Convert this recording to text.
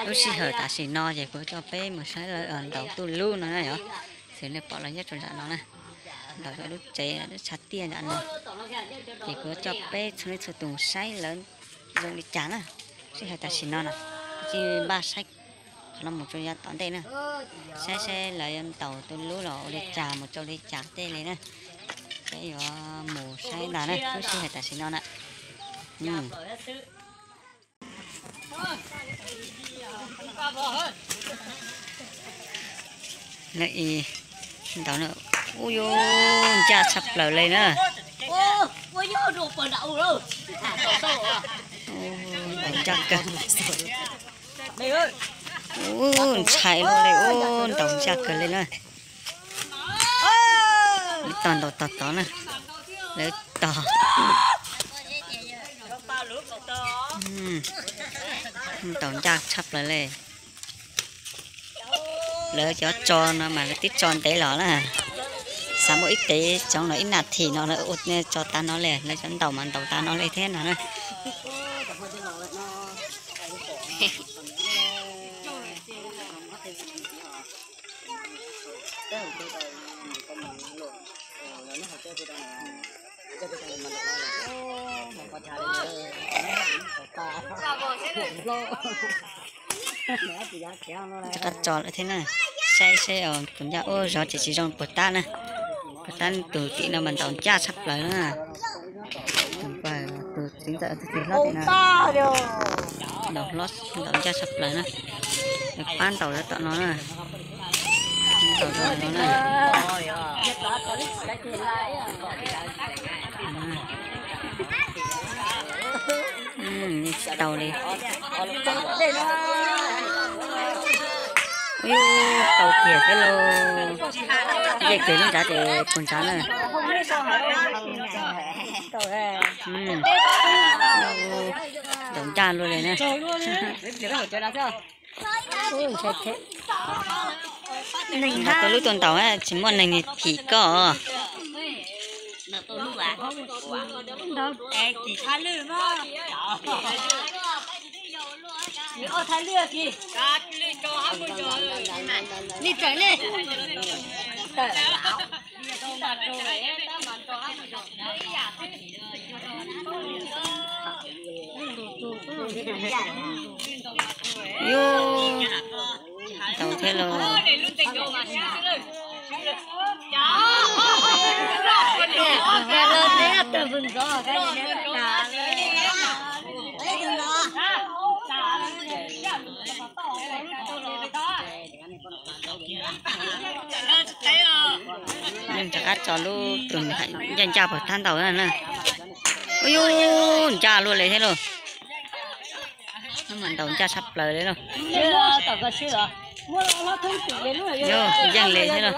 Lub sij hawm tam sim no ces kuv coj peb mus saib lawv ntaus tuj lub no na yom. Xws nej pom lawv nyob rau nram no na, ntaus lub tsev lub tshav tiaj nram no. Ces kuv coj peb txhua leej txhua tus saib lawv zoo li cas na. Sij hawm tam sim no no, cia npaj saib qhov no mus rau yav tom ntej na. Saib saib lawv yuav ntaus tuj lub los ua li cas mus rau li cas tej li na. Peb yuav mus saib ntag na lub sij hawm tam sim no na. Lawv ib ntaus na, ub yuj, ncaj tshaj plaws li na. Ntaus ncaj kawg. Ub, ntshai luaj li, ub, ntaus ncaj kawg li na. Lawv tog ntaus tog tod na, lawv tog. Ntaus ncaj tshaj plaws li. Lawv cov tso no mas lawv twb tso ntev los na. Xav muaj ib tev tsoov los ib nas this no lawv ua tso tas no li, lawv cov ntaus mas ntaus tas no li thiab no na. Rov qab tso lawm thiab na. Saib saib tus ncaj ub zov ces tsis zoo puag ta na. Puag ta tus tim no mas ntaus ncaj tshaj plaws na. Tus txiv ntxawm tus txiv hlob tim no ntaus hlob ntaus ncaj tshaj plaws na. Pab ntaus lawv tom no na. Ntaus zoo no na. Tsis tau li. Ub, tau kiag thiab lauj. Yej kiag lub ntshav ces puag ntshav na. Ntaus ncaj luaj li na. Ntaus lub tuaj ntaus tsis muaj neeg phim koj. Yus, tau thiab lauj. Yeej rov qab tso lub tus ncaj ncaj puag thab ntaus na. Ub yus, ncaj luaj li thiab lauj. Ntaus ncaj tshaj plaws li lauj. Yus, yeej li thiab lauj.